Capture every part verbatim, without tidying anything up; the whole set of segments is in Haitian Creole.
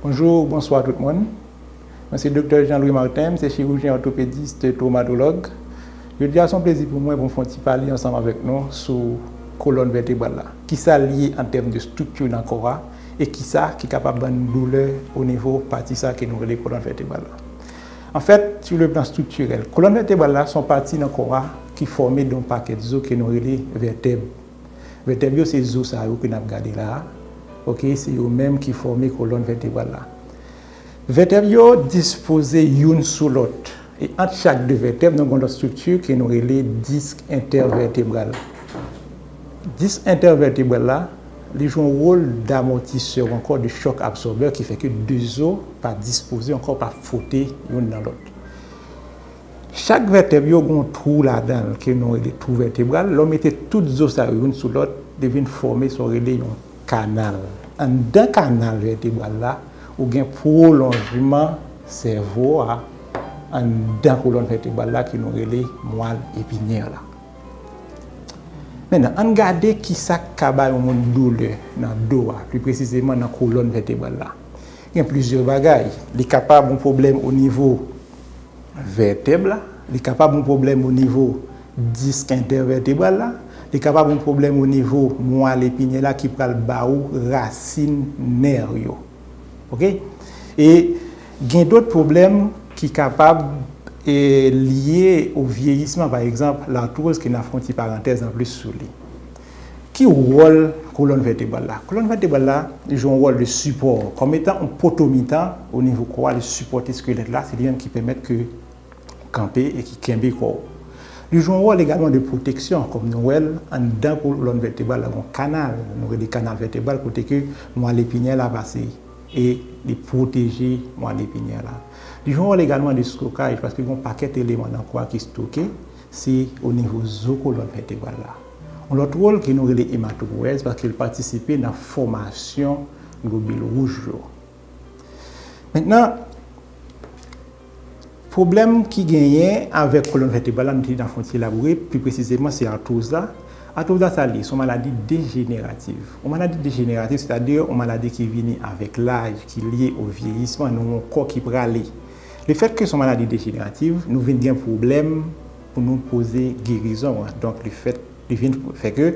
Bonjou, bonswa tout moun. Mwen se Doktè Jean Louis Martin, m se chirijyen òtopedis twomatològ. Jodi a se yon plezi pou mwen pou m fè yon ti pale ansanm avèk nou sou kolòn vètebral la. Kisa l ye an tèm de estrikti nan kò a e kisa ki kapab ban n doulè o nivo pati sa ke nou rele kolòn vètebral la. Anfèt, sou le plan estriktirèl, kolòn vètebral la se yon pati nan kò a ki fòme de yon pakèt zo ke nou rele vètèb. Vètèb yo se zo sa yo ke n ap gade la a. Oke, se yo menm ki fòme kolòn vètebral la. Vètèb yo dispoze youn sou lòt. E ant chak de vètèb, nou gen yon lòt estrikti ke nou rele disk entèvètebral. Disk entèvètebral la, li jwe yon wòl damòtisè ou ankò de chòk absòbè ki fè ke de zo pa dispoze ankò pa fwote youn nan lòt. Chak vètèb yo gen yon twou ladan l ke nou rele twou vètebral. Lè w mete tout zo sa yo youn sou lòt, li vin fòme sa w rele yon kanal. Anndan kanal vètebral la, ou gen pwolonjman sèvo a anndan kolòn vètebral la ke nou rele mwal epinyè la. Mentnan, ann gade kisa k ka bay yon moun doulè nan do a, pli presizeman nan kolòn vètebral la. Gen plizyè bagay. Li kapab yon pwoblèm o nivo vètèb la, li kapab yon pwoblèm o nivo disk entèvètebral la, li kapab yon pwoblèm o nivo mwal epinyè la ki pral ba ou rasin nè yo. Oke? E gen dòt pwoblèm ki kapab e, lye o vyeyisman, pa egzanp, latwoz, ke n a fè yon ti parantèz anplis sou li. Ki wòl kolòn vètebral la? Kolòn vètebral la jwe yon wòl de sipò, kòm etan yon poto mitan o nivo kò a, li sipòte eskelèt la, se li menm ki pèmèt ke kanpe e ki kenbe kò w. Li jwe yon wòl egalman de pwoteksyon, kòm nou wè l anndan kolòn vètebral la, yon kanal, nou rele kanal vètebral, kote ke mwal epinyè la pase e li pwoteje mwal epinyè la. Li jwe yon wòl egalman de stokaj, paske gen yon pakèt eleman nan kò a ki stoke, se o nivo zo kolòn vètebral la. Yon lòt wòl ke nou rele ematopoyèz, paske l patisipe nan fòmasyon globil wouj yo. Mentnan, pwoblèm ki genyen avèk kolòn vètebral la, nou te nan fon ti elabore, pli presizeman, se atwoz la. Atwoz la, sa l ye, se yon maladi dejeneratif. Yon maladi dejeneratif, sètadi yon maladi ki vini avèk laj, ki lye o vyeyisman, nou yon kò ki prale. Lefètke se yon maladi dejeneratif, nou vin gen pwoblèm pou nou poze gerizon an. Donk, lefèt, li vin fè ke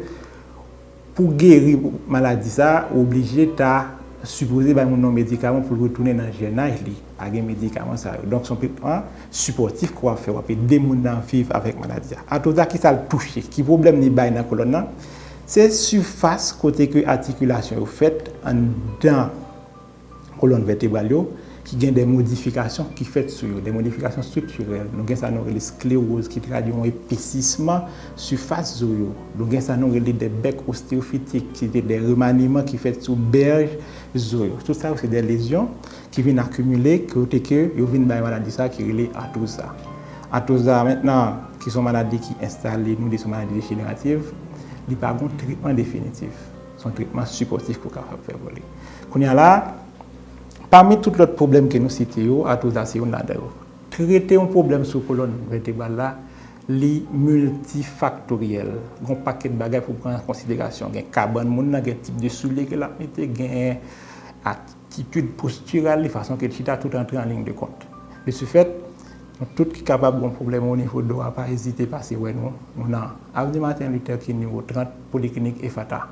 pou geri maladi sa a, ou oblije ta sipoze bay moun nan medikaman pou l retounen nan jèn aj li. Pa gen medikaman sa yo. Donk, se yon tretman sipòtif ke w ap fè. W ap ede moun nan viv avèk maladi a. Atwoz la, kisa l touche? Ki pwoblèm li bay nan kolòn nan? Se sifas kote ke atikilasyon yo fèt anndan kolòn vètebral yo, ki gen de modifikasyon ki fèt sou yo, de modifikasyon estriktirèl. Nou gen sa nou rele sklewoz, ki tradui yon epesisman sifas zo yo. Nou gen sa nou rele de bèk osteyofitik, ki se de remaniman ki fèt sou bèj zo yo. Tout sa yo se de lezyon ki vin akimile, kote ke yo vin bay maladi sa ki rele atwoz la. Atwoz la, mentnan, ki se yon maladi ki enstale, nou di se yon maladi dejeneratif, li pa gen yon tretman definitif. Se yon tretman sipòtif ke w kapab fè pou li. Kounye a la, pami tout lòt pwoblèm ke nou site yo, atwoz la se youn ladan yo. Trete yon pwoblèm sou kolòn vètebral la, li miltifaktoryèl. Gen yon pakèt bagay pou w pran an konsiderasyon. Gen kabann moun nan, gen tip de soulye ke l ap mete, gen atitid postiral li, fason ke l chita, tout antre an liy de kont. De ce fait, nou tout ki kapab gen yon pwoblèm o nivo do a, pa ezite pase wè nou. Nou nan Avenue Martin Luther King, nimewo trant, Poliklinik Efata.